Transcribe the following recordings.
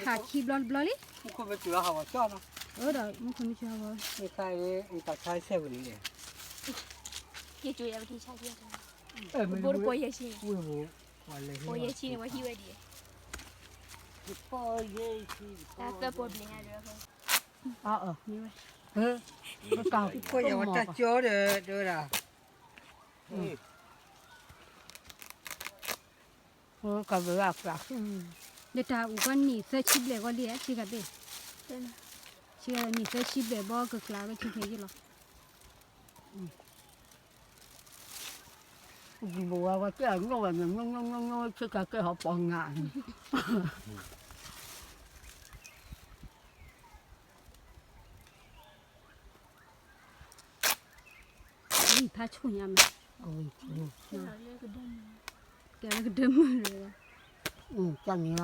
ခးခံဘျီတဘျီလံ, မူခိၣ်မ့ၢ်တုၤလီၤဟးဂီၤကၠီနီၤ, အၣ်ဒီးမူခိၣ်မ့ၢ်တုၤဟးဂီၤ, ခါအံၤ တၢ်ဆါဆဲးဝဲန့ၣ်, က့ၤကၠိယၤပထံဆါက့ၤ, ဘိတပီယဲၢ်ဆံန့ၣ်, ပီယဲၢ်ဆံန့ၣ် ဝဲဟံးဝဲဒံး, တၢ်သၢပီဘျဲၣ်ညါဒီး, ကၢ်ယၤဝဲတၢ်ကၠီဒီး တဲဝဲဒၣ် ကဘၣ်ကျး, လၢတၢ်အိၣ်ကီနံၣ်သၢဆံဘျဲၣ်ဂီၢ်လံ, ဆံကဘ့ၣ်, ဆံနံၣ်သၢဆံဘျဲၣ်ဘီကကျးကဆံခဲယ့ၢ်လီၤ, ယဘိးဝဲဝဲကဲအညိဝဲန့ၣ် ညိညိညိညိ ဆံကကဲဟီပီၤနၤန့ၣ် ဝံၢ်ဖးဆူၣ်ညါမး, ကဲလၢကဒၢမုၢ်လီၤ, ကန့ၣ်လီ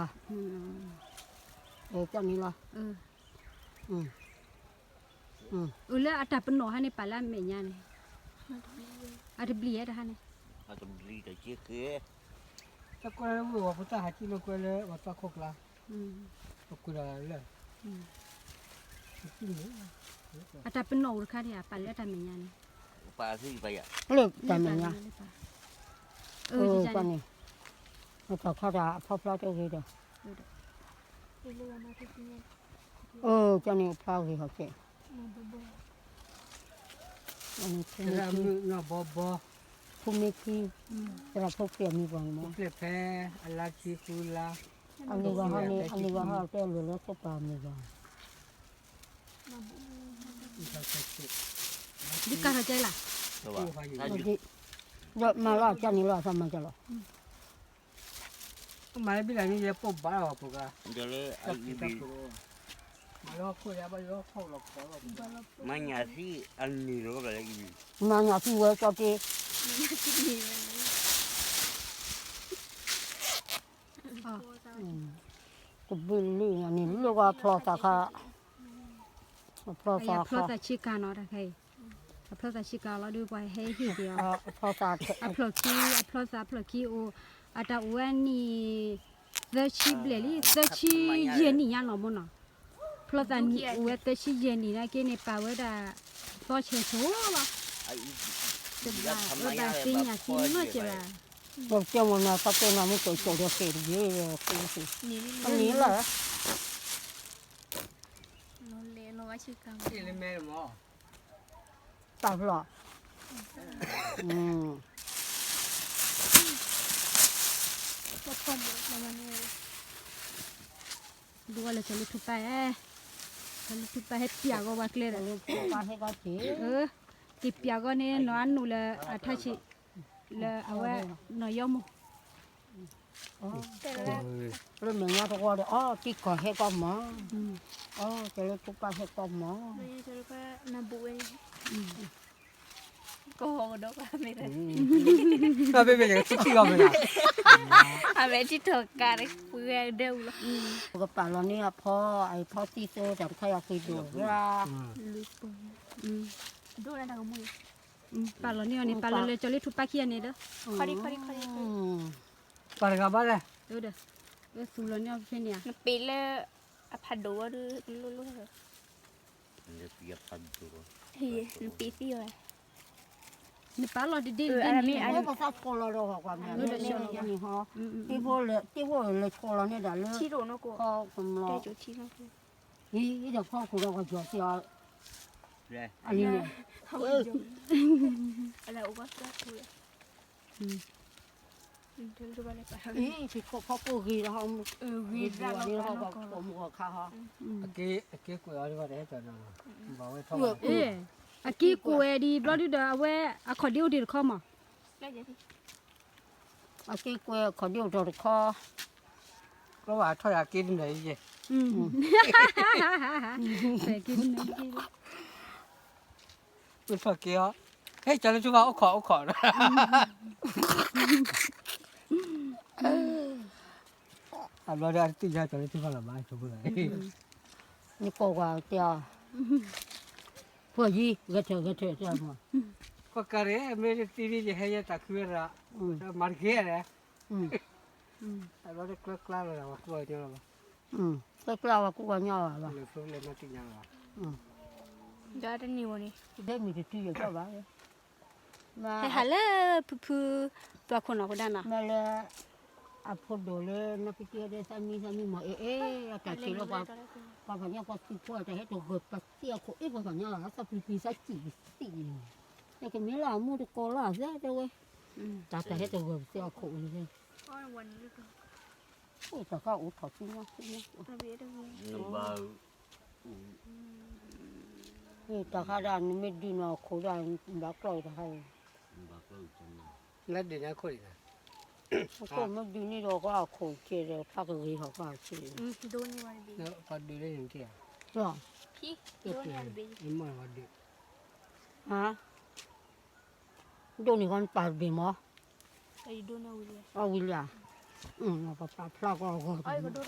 ၤ, ကန့ၣ်လီၤ, အၢ လၢအတၢ်ပနီၣ်ဟါန့ၣ် ပာ်လၢအမဲာ်ညါန့ၣ်, အတဘျံးယဲတဟါန့ၣ်, တၢ်ကွဲလၢဝ့ၢ်ဝီၤဖိသၣ်ဟးကံၣ်လိာ်ကွဲလၢဝဲသီခိၣ်ကျါ, ပကွံာ်ဒီးလၢ အတၢ်ပနီၣ်အိၣ်တခါဒံးဧါ, ပာ်လၢတၢ်မဲာ်ညါန့ၣ်, လၢတၢ်မဲာ်ညါ, န့ၣ်, ပတၢ်ခါတၢ်အဖီဖျါတဂ့ၤဒီး, အၢ ကန့ၣ်အဖျါဂ့ၤဟီကဲ, ဖူမ့ၢ်ခံ, သရၣ်ဖိခံအမံၤပှၤန့ၣ်မး, ဖဲအလါဆံဃုလါ, အမံၤပှၤဟီန့ၣ် အမံၤပှၤဟီတဲလိၤလၢသပှၢ်မုၢ်ဂီၤ ဒ်ကၢ်ထီၣ်ကဲလၢ်, ဒီးမၤလီၤကန့ၣ်လီၤ အသးမၤကလီၤ, မၤလၢဘံလၢ်န့ၣ် ယဲပိၢ်ဘၣ်လီၤပူၤကါ, မၤညၣ်သံအနံၤလီၤလၢအံၤ, မၤညၣ်သံဝဲကၠီတ့, တဘ့ၣ်လံန့ၣ် လၢကဖျီသးခါ, အဖျီသးဆံကၤနီၤတၢ်ခဲအံၤ, အဖျီသးဆံကၤလီၤဒီးပှၤဟဲဟ့ၣ်က့ၤအီၤ, အဖျီသးဆံကၤ, အဖျီခံ, အဖျီသးအဖျီခံအိၣ်, အတၢ်အိၣ်ဝဲနံၣ်သၢဆံဘျဲၣ်လံ, သၢဆံယဲၢ်နံၣ်ညါလီၤမ့ၢ်နီၤ, ဖျီသးအိၣ်ဝဲသၢဆံယဲၢ်နံၣ်နာ်က့န့ၣ် ပာ်ဝဲဒၣ်သီဆဲးဆိလီၤ, တဘၣ်အၢဘၣ်သ့ၣ်ညါသ့ၣ်နီၢ်ကဲဘၣ်, ကဲမ့ၢ်နီၤ သးတဲနီၤမ့ၢ်ကၠိကၠိဒီးကဲတဂ့ၤ, န့ၣ်လီၤ တၢ်ဖျီၣ်, ဒ်ဝဲလၢကၠီၤလၢထူပၢ်, ကၠီၤလၢထူပၢ်ဟဲပျးဂီၢ်ဝဲကျဲဒီး, က့ၤပျးဂီၢ်န့ၣ် နီၢ်အနိၣ်လၢအထါဆံး, လၢအဝဲ နီၢ်ယီမိၢ် လၢမဲာ်ညါတဝီဒီး အီ တံၤကီၢ်ဟဲကီၢ်မး, အီ ကၠီၤလၢထူပၢ်ဟဲကီၢ်မး, ကီၢ်ဟီၣ်ကဒီးပၢ်မ့ၢ်, မ့မ့ၢ်ယကထံၣ်ထံၣ်အီၤမ့ၢ်, အဝဲထံၣ်ထီၣ်ကါဒီး ပှဲၤဒဲအူလီၤ, ပကပာ်လီၤန့ၢ်အဖီ, အဖီသံၣ်သိတၢ်တခါယၤဃ့ဒိၣ်ရၣ်, ဒိၣ်နတၢ်ကမူၣ်, ပာ်လီၤန့ၢ်အီၤန့ၣ် ပာ်လီၤလၢကၠီၤလၢထူပၢ်ခံဂၤန့ၣ်ဒီး, ပှၤတဂၤဘၣ်လဲၣ်, ဒီး သူၣ်လီၤန့ၢ်အီၤဖဲန့ၣ်ဧါ, နပ့ၤလၢ အဖးဒိၣ်ဝဲဒၣ် လိၣ်လိၣ်, နပ့ၤသံဝဲ, နပာ်လီၤတဒ့ၣ်တဒ့ၣ်န့ၣ်, ပသးဆိလီၤဒီး တံၤဖိလဲၤဆိလီၤန့ၢ်ဒၣ်လၢ ခီကမျီ, အံၤဒီးဖီခိၣ်ဒီးကီၢ်ကၠီၤစ့ၢ်အီၤ, အန့ၣ်န့ၣ် အံၤ ထံခိၣ်ဖီခိၣ်ဂ့ၤလီၤ, ဂ့ၤဘၣ်လီၤ, အက့ကွဲးအီၤဒ်ဘၣ်တဟဲကီးနီၤ, ဘၣ်ဝဲထီၣ်, အက့ကွဲးဒ်ဘျီဒုဒီး အဝဲအခီၣ်ဒ့အိၣ်တ့ၢ်တခီမး, အက့ကွဲးအခီၣ်ဒ့အိၣ်တ့ၢ်တခီ, ကျီဘၣ်ထီၣ်ယၤက့တနၢၤအံၤယဲၢ် ထီၣ်က့အီၤ, ဟဲကၠီၤလၢထူပၢ်အိၣ်ခိးအိၣ်ခိး, အဘျီဒီးအတသ့ၣ်ညါကၠီၤလၢထူပၢ်လီၤဘၣ်ဆိဖိလီၤ, နကိးကွၢ်တဲအီၤ, ဖိယံၤ ဂဲၤထၢၣ်ဂဲၤထၢၣ်တဲအီၤ, ကွၢ်ကါရဲၣ် မ့ၢ်တသံဒ်ယဟဲယဲတၢ်ခုဝဲဒၣ်, မၤတက့ၢ်လဲၣ်, အဘျီဒီးကျၢကျါလီၤဒီး ပှၤကွၢ်ကညီလီၤဘၣ် သၢပျၢ်ဝဲကူၣ်ဝဲညီဘၣ်, လၢဖျိလၢနီၢ်တံၢ်ညါလီၤ, ဒီးတနံၤဝဲန့ၣ်, ဒဲမံၤတတုၤယကီၢ်ဘၣ်, မ့ၢ်ဟဲဟးလၢဖုဖု, ပှၤခိၣ်နီၢ်ခိၣ်ဒၣ်နီၤ, မ့ၢ်လၢ အဖိဒိၣ်လၢနီၢ်ပတံၢ်ဒဲသးမံသးမံမီၢ်အ့ၣ်အ့ၣ် အတၢ်ဆံးလၢပှၤ, ပှၤဖးညါပှၤသံဖိအတၢ်ဟဲတဂၢၢ်ပသံအခိၣ်အ့ၣ်ပှၤဖးညါ, သးပျံၤပျံၤသးစံၣ်ပသံန့ၣ်, ယကမ့ၢ်လၢအမူတကိးလၢအသဲတဲဝဲ, တၢ်တၢ်ဟဲတဂၢၢ်ပသံအခိၣ်န့ၣ်, အိၣ်တၢ်ခါအိၣ်ထီၣ်သံညါသံညါ, တၢ်ခါဒၣ်နမ့ၢ်ဒုးန့ၣ်အခိၣ်ဒၣ်, ဘၣ်ကျီၢ်တၢ်ခါအံၤ, လၢဒုးန့ၣ်ခိၣ်န့ၣ်, အခိၣ်မ့ၢ်ဒုးန့ၣ်ဒီးကီၢ်အခိၣ်ကဲဒီးဖးကဂ့ၤထီၣ်ကီၢ်ဆံး, ဒိးန့ၢ်ဝဲတဘ့ၣ်, ဒိးန့ၢ်ဝဲတဘ့ၣ်, ဒိးန့ၢ်ဝဲနပၢ်တဘ့ၣ်မး, အဝံၤလံဧါ, ပပာ်ဖျါကီၢ်အဂီၢ်,